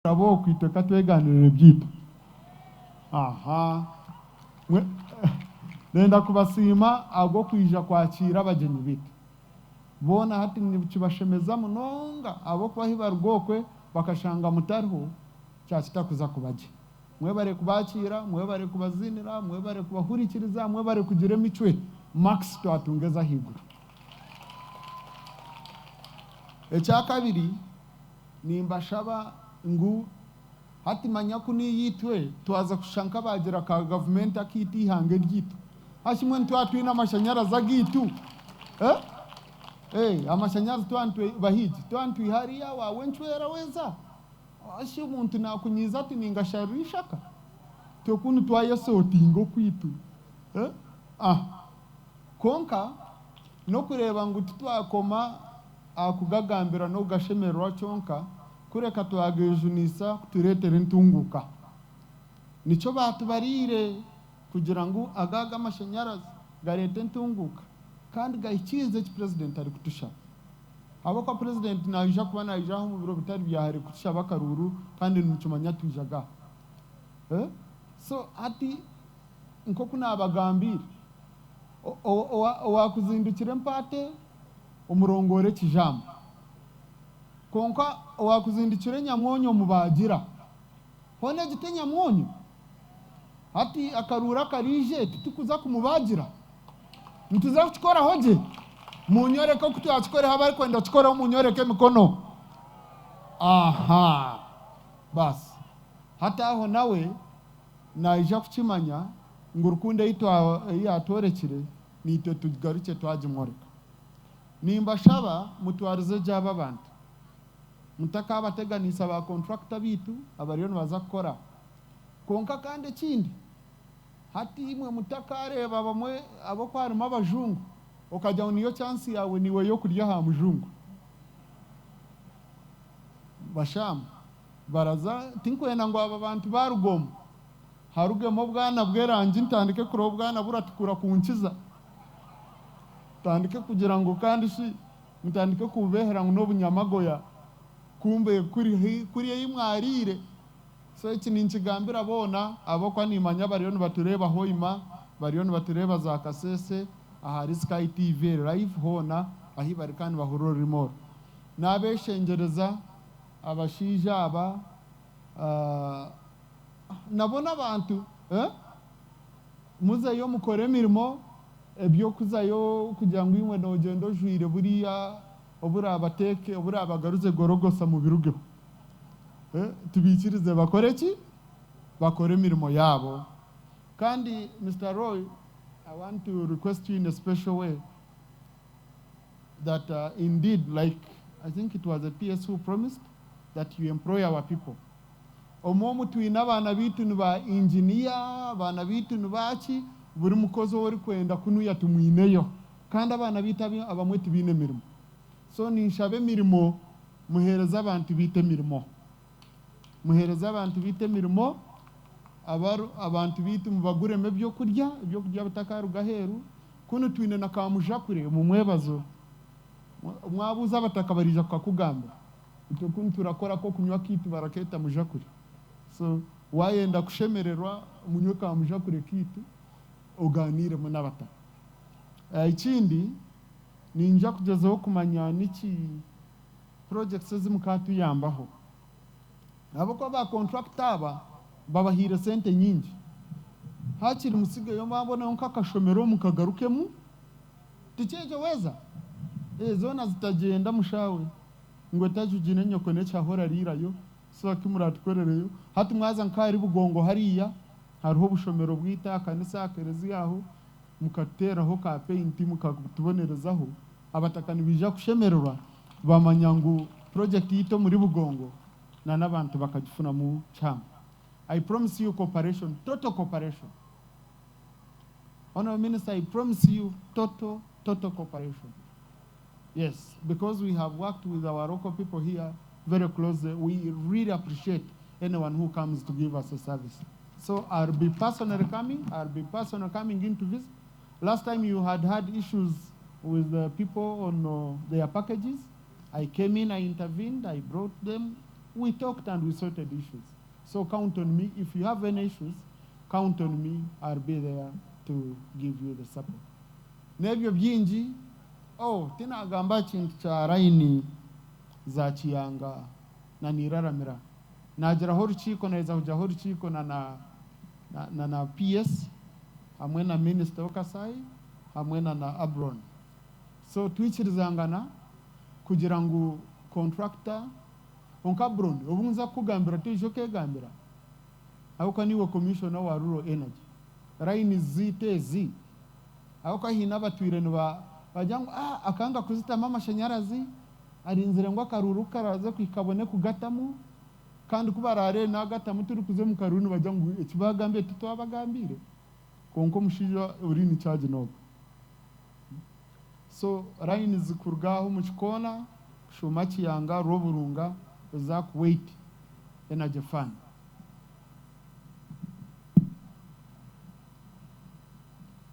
Turaba okwo itwe ka twegaaniirire ebyaitu. Aha. Nenda kubasiima ahabw'okwija kwakiira abagyenyi baitu. Boona hati nikibashemeza munonga ahabw'okuba ahi baruga okwe bakashanga mutariho, kyakitakuza kuba gye. Mwebare kubaakiira, mwebare kubaziinira, mwebare kubahurikiriza, mwebare kugira emicwe. Marks twatunga ez'ahaiguru. Ekyakabiri. Nimbashaba ngu hati manya ku niiyo itwe twaza kushusha nk'abaagira ka gavumenti akaitu eihanga eryaitu. Hashi mbwenu twaba twine amashanyarazi agaitu? Eh? Eh, amashanyarazi twaba nitwe, bahiigi, twaba nitwiha hariya waawe encwera weeza? Hashi omuntu naakunyiiza ati ningasharira eishaka? Itwe kunu twayesootinga okwaitu. Eh? Ah. Kwonka n'okureeba ngu titwakoma aha kugagambira n'okugashemererwa kyonka, kureka twagejunisa kutureetera entunguuka. Nikyo baatubariire kugira ngu aga ag'amashanyarazi gareete entunguuka kandi gahikiirize eki Purezidenti arikutushaba. Ahabw'okuba Purezidenti naija kuba naija aha omu biro bitari bya hare kutushaba akaruuru kandi nimukimanya twija ga. So hati nk'oku naabagambiire, owaakuzindukira empaate omurongoore ekijamba, kwonka owaakuzindukira enyamwonyo omubaagira. Hoona egi t'enyamwonyo? Hati akaruuru akaraije titukuza kumubaagira? Nituza kukikoraho gye? Munyoreke oku twakikoreho abarikwenda kukikoraho munyoreke emikono. Aha! Baasi. Hati aho nawe naija kukimanya ngu rukundo ei ei yaatworekire naitwe tugarukye twagimworeka. Nimbashaba mutwarize gye aba abantu. Mutakaabateganiisa ba kontrakita baitu abariyo nibaza kukora. Kwonka kandi ekindi, hati imwe mutakaareeba bamwe ab'oku harimu abajungu okagira ngu niyo chance yaawe naiwe y'okurya aha mujungu. Bashaamu. Baraza, tinkwenda ngu aba bantu baruga omu, harugemu obwana bw'erangi ntandike kureba obwana buratukura kunkiza. Ntandike kugira ngu kandi shi mutandike kububehera ngu n'obunyamagoya kumbe kuri kuri ei mwariire. So eki ninkigambira boona ahabw'okuba nimanya bariyo nibatureeba Hoima, bariyo nibatureeba za Kasese, ahari Sky TV eri live hoona ahi bari kandi nibahurira orurimi oru. Nabeshengyereza Abashaija aba nabo n'abantu muzeyo mukore emirimo eby'okuzayo kugira ngu imwe nogyenda ojwaire buriya oburabateeke oburabagaruze gorogosa mubirugeho tubaikirize bakore ki? Bakore emirimo yaabo kandi Mister Roy I want to request you in a special way that indeed like I think it was a PS who promised that you employ our people. Omu omu twine abaana baitu ni ba engineer, abaana baitu ni baaki, buri mukozi ou orikwenda kunuya tumwineyo. Kandi abaana baitu abamwe tibaine mirimo. So ninshaba emirimo muheereze abantu baitu emirimo. Muheereze abantu baitu emirimo, abantu baitu mubaguremu ebyokurya, ebyokurya bitakaruga aheeru. Kunu twine na kamujakure omu mwebazo. Mwabuuza abataka bariija kukakugambira. Itwe kunu turakora ak'okunywa kaitu barakeeta mujakure. So waayenda kushemererwa munywe ka mujakure kaitu ogaaniiremu n'abataka. Ekindi niinyija kugyezaho kumanya niki projects ezi mukaatuyambaho. Ahabw'okuba ba contractor aba babahaire sente nyingi. Hakiri musigeyo mwabonayo nk'akashomero mukagarukemu. Tikyekyo weeza? Ee zoona zitagyenda mushaawe ngu etajugine nyoko n'ekihahwa orariirayo so ki muratukorereyo. Hati mwaza nk'ahari Bugongo hariya hariho obushomero bwaitu aha kanisa aha kereziya aho mukatuteeraho ka paint mukatubonerezaho abataka nibaija kushemererwa bamanya ngu project yaitu omuri Bugongo na n'abantu bakagifunamu kihango. I promise you cooperation, total cooperation. Honourable Minister, I promise you total, total cooperation. Yes, because we have worked with our local people here very closely. We really appreciate anyone who comes to give us a service. So I'll be personally coming, I'll be personally coming in to visit. Last time you had had issues with the people on their packages. I came in, I intervened, I brought them. We talked and we sorted issues. So count on me. If you have any issues, count on me. I'll be there to give you the support. N'ebyo bingi, oh, tinagamba kintu kya line za Kiyanga na Niraramira. Nagiraho orukiiko, naheza kugiraho orukiiko na PS hamwe na Minister Okasai hamwe na Abron. So twikirizangana kugira ngu contractor onka Abron obu nza kukugambira toija okegambira ahabw'okuba niiwe commissioner wa Rural Energy. Line ziitu ezi ahabw'okuba haine abatwire niba bagira ngu ah akanga kuzitamu amashanyarazi arinzire ngu akaruuru kukaraze kuhika abone kugatamu kandi ku barareebe nagatamu turikuza omu karuuru nibagira ngu eki bagambire titwabagambiire kwonka omushaija ori in charge n'ogwo. So lines kuruga aho omu kikoona kushuuma Kiyanga, Rwoburunga eza Kuwait Energy Fund.